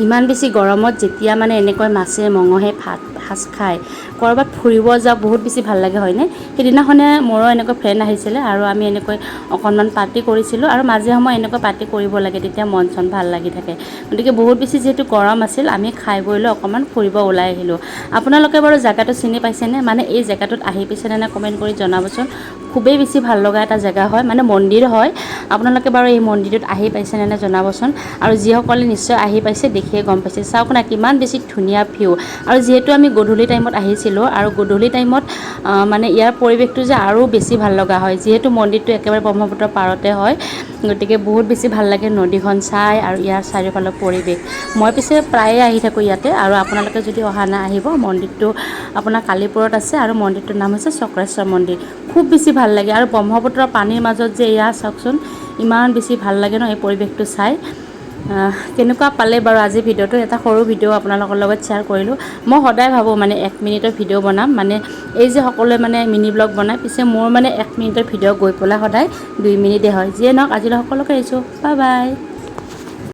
ইমান বেছি গৰমত যেতিয়া মানে এনেকৈ মাছে মঙহে ভাত সাজ খায় ক'ৰবাত ফুৰিব যাওঁ, বহুত বেছি ভাল লাগে, হয়নে? সেইদিনাখনে মোৰো এনেকৈ ফ্ৰেণ্ড আহিছিলে আৰু আমি এনেকৈ অকণমান পাৰ্টি কৰিছিলোঁ। আৰু মাজে সময়ে এনেকৈ পাৰ্টি কৰিব লাগে, তেতিয়া মন চন ভাল লাগি থাকে। গতিকে বহুত বেছি যিহেতু গৰম আছিল, আমি খাই বৈ লৈ অকণমান ফুৰিব ওলাই আহিলোঁ। আপোনালোকে বাৰু জেগাটো চিনি পাইছেনে? মানে এই জেগাটোত আহি পাইছেনে নাই, কমেণ্ট কৰি জনাবচোন। খুবেই বেছি ভাল লগা এটা জেগা হয়, মানে মন্দিৰ হয়। আপোনালোকে বাৰু এই মন্দিৰটোত আহি পাইছেনে নাই জনাবচোন। আৰু যিসকলে নিশ্চয় আহি পাইছে, দেখিয়ে গম পাইছে। চাওক না, কিমান বেছি ধুনীয়া ভিউ। আৰু যিহেতু আমি গধূলি টাইমত আহিছিলোঁ আৰু গধূলি টাইমত মানে ইয়াৰ পৰিৱেশটো যে আৰু বেছি ভাল লগা হয়, যিহেতু মন্দিৰটো একেবাৰে ব্ৰহ্মপুত্ৰৰ পাৰতে হয়। গতিকে বহুত বেছি ভাল লাগে নদীখন চাই আৰু ইয়াৰ চাৰিওফালৰ পৰিৱেশ। মই পিছে প্ৰায়ে আহি থাকোঁ ইয়াতে। আৰু আপোনালোকে যদি অহা নাই, আহিব। মন্দিৰটো আপোনাৰ কালিপুৰত আছে আৰু মন্দিৰটোৰ নাম হৈছে চক্ৰেশ্বৰ মন্দিৰ। খুব বেছি ভাল লাগে। আৰু ব্ৰহ্মপুত্ৰৰ পানীৰ মাজত যে এয়া চাওকচোন, ইমান বেছি ভাল লাগে ন এই পৰিৱেশটো চাই। কেনেকুৱা পালে বাৰু আজি ভিডিঅ'টো? এটা সৰু ভিডিঅ' আপোনালোকৰ লগত শ্বেয়াৰ কৰিলোঁ। মই সদায় ভাবোঁ মানে 1 মিনিটৰ ভিডিঅ' বনাম, মানে এই যে সকলোৱে মানে মিনি ব্লগ বনায়। পিছে মোৰ মানে 1 মিনিটৰ ভিডিঅ' গৈ পেলাই সদায় 2 মিনিটেই হয়। যিয়ে নহওক, আজিলৈ সকলোকে আহিছোঁ। Bye bye.